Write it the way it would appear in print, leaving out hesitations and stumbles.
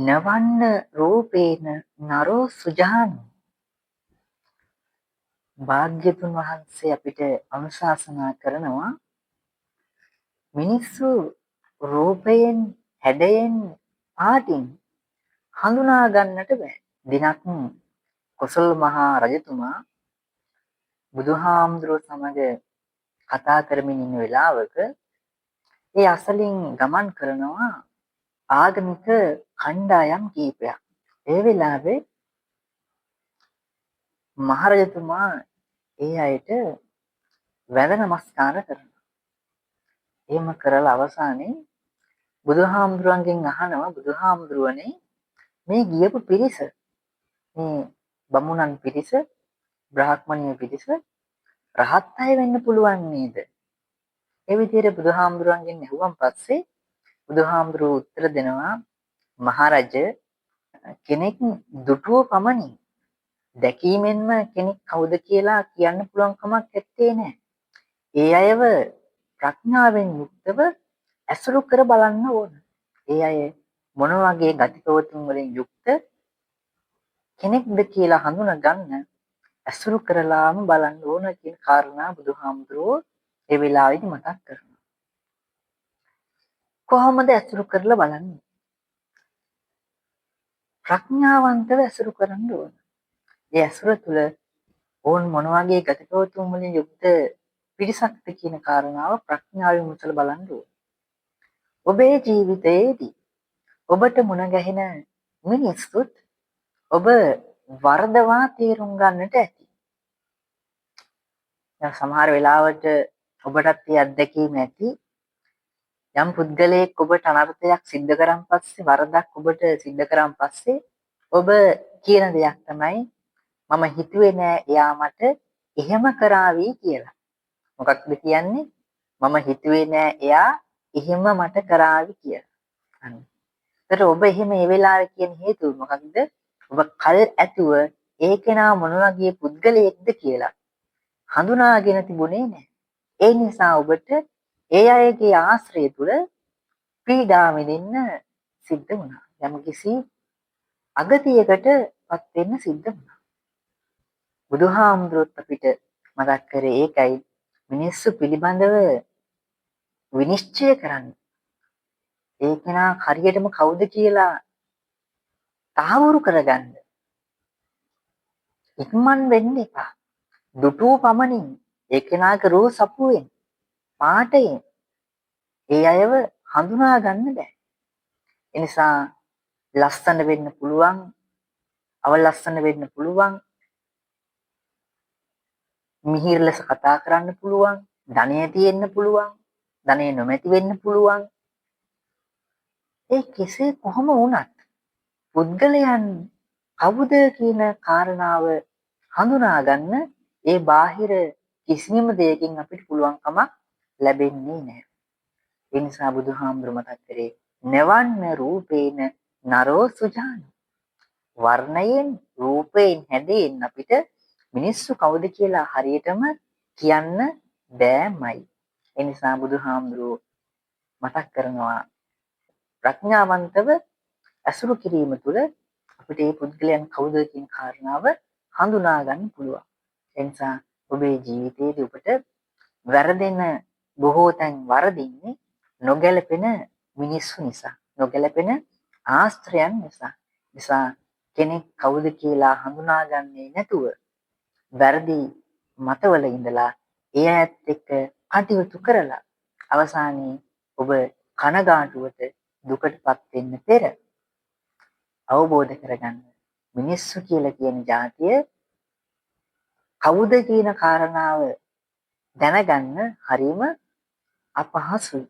නවන්න රූපේන නරෝ සුජානෝ. භාග්‍යතුන් වහන්සේ අපිට අනුශාසනා කරනවා මිනිස්සු රූපයෙන්, හැඩයෙන්, පාටින් හඳුනා ගන්නට බෑ. දිනක් කොසල් මහා රජතුමා බුදුහාමුදුරුව සමග කතා කරමින් ඉන්න වෙලාවක ඒ අසලින් ගමන් කරනවා ආගමික කණ්ඩායම් කීපයක්. ඒ වෙලාවේ මහරජතුමා ඒ අයට වැඳ නමස්කාර කරනවා. එහෙම කරලා අවසානයේ බුදුහාමුදුරන්ගෙන් අහනවා, බුදුහාමුදුරුවනේ, මේ ගියපු පිරිස, මේ බමුණන් පිරිස, බ්‍රාහ්මණීය පිරිස රහත් අය වෙන්න පුළුවන් නේද? ඒ විදිහට බුදුහාමුදුරන්ගෙන් ඇහුවන් පස්සේ බුදුහාමුදුරුවෝ උත්තර දෙනවා, මහරජ, කෙනෙක් දුටුව පමණින්, දැකීමෙන්ම කෙනෙක් කවුද කියලා කියන්න පුළුවන් කමක් ඇත්තේ නෑ. ඒ අයව ප්‍රඥාවෙන් යුක්තව ඇසුරු කර බලන්න ඕන. ඒ අය මොන වගේ ගති ප්‍රවෘත්ති වලින් යුක්ත කෙනෙක්ද කියලා හඳුනා ගන්න ඇසුරු කරලාම බලන්න ඕන කියන කාරණා බුදුහාමුදුරුවෝ ඒ වෙලාවේදී මතක් කරනවා. කොහොමද ඇසුරු කරලා බලන්නේ? ප්‍රඥාවන්තව ඇසුරු කරන්න ඕන. ඒ ඇසුර තුළ ඔවුන් මොන වගේ ගති ප්‍රවෘත්ති වලින් යුක්ත පිරිසක්ද කියන කාරණාව ප්‍රඥාවෙන් විමසලා බලන්න ඕන. ඔබේ ජීවිතයේදී ඔබට මුණ ගැහෙන මිනිස්සුත් ඔබ වරදවා තේරුම් ගන්නට ඇති. දැන් සමහර වෙලාවට ඔබටත් ඒ අත්දැකීම ඇති. යම් පුද්ගලයෙක් ඔබට අනර්ථයක් සිද්ධ කරන් පස්සේ, වරදක් ඔබට සිද්ධ කරන් පස්සේ ඔබ කියන දෙයක් තමයි, මම හිතුවේ නෑ එයා මට එහෙම කරાવી කියලා. මොකක්ද කියන්නේ? මම හිතුවේ නෑ එයා එහෙම මට කරાવી කියලා. අන්න. ඒතර ඔබ එහෙම ඒ වෙලාවේ කියන හේතුව මොකක්ද? ඔබ කල් ඇතුව ඒ කෙනා මොන වගේ පුද්ගලයෙක්ද කියලා හඳුනාගෙන තිබුණේ නෑ. ඒ නිසා ඔබට ඒ අයගේ ආශ්‍රය තුළ පීඩා විඳින්න සිද්ධ වුණා. යම්කිසි අගතියකට පත් වෙන්න සිද්ධ වුණා. බුදුහාමුදුරුවොත් අපිට මතක් කරේ ඒකයි, මිනිස්සු පිළිබඳව විනිශ්චය කරන්න. ඒ කෙනා හරියටම කවුද කියලා තහවුරු කරගන්න ඉක්මන් වෙන්න එපා. දුටුව පමණින්, ඒ කෙනාගේ රූ සපුවෙන්, පාටයෙන් ඒ අයව හඳුනා ගන්න බෑ. එනිසා ලස්සන වෙන්න පුළුවන්, අවලස්සන වෙන්න පුළුවන්, මිහිරි ලෙස කතා කරන්න පුළුවන්, ධනය තියෙන්න පුළුවන්, ධනය නොමැති වෙන්න පුළුවන්. ඒ කෙසේ කොහොම වුණත් පුද්ගලයන් කවුද කියන කාරණාව හඳුනා ගන්න ඒ බාහිර කිසිම දෙයකින් අපිට පුළුවන්කමක් ලැබෙන්නේ නැහැ. ඒ නිසා බුදුහාමුදුරු මතක් කරේ නවන්න රූපේන නරෝ සුජාන. වර්ණයෙන්, රූපයෙන්, හැඩයෙන් අපිට මිනිස්සු කවුද කියලා හරියටම කියන්න බෑමයි. ඒ නිසා බුදුහාමුදුරුවෝ මතක් කරනවා ප්‍රඥාවන්තව ඇසුරු කිරීම තුළ අපිට මේ පුද්ගලයන් කවුද කියන කාරණාව හඳුනා ගන්න පුළුවන්. ඒ නිසා ඔබේ ජීවිතයේදී ඔබට වැරදෙන බොහෝ තැන් වරදින්නේ නොගැලපෙන මිනිස්සු නිසා, නොගැලපෙන ආශ්‍රයන් නිසා. නිසා කෙනෙක් කවුද කියලා හඳුනාගන්නේ නැතුව වැරදි මතවල ඉඳලා ඒ අයත් එක්ක කටයුතු කරලා අවසානයේ ඔබ කනගාටුවට, දුකටපත් වෙන්න පෙර අවබෝධ කරගන්න, මිනිස්සු කියලා කියන ජාතිය කවුද කියන කාරණාව දැනගන්න හරීම අපහසුයි.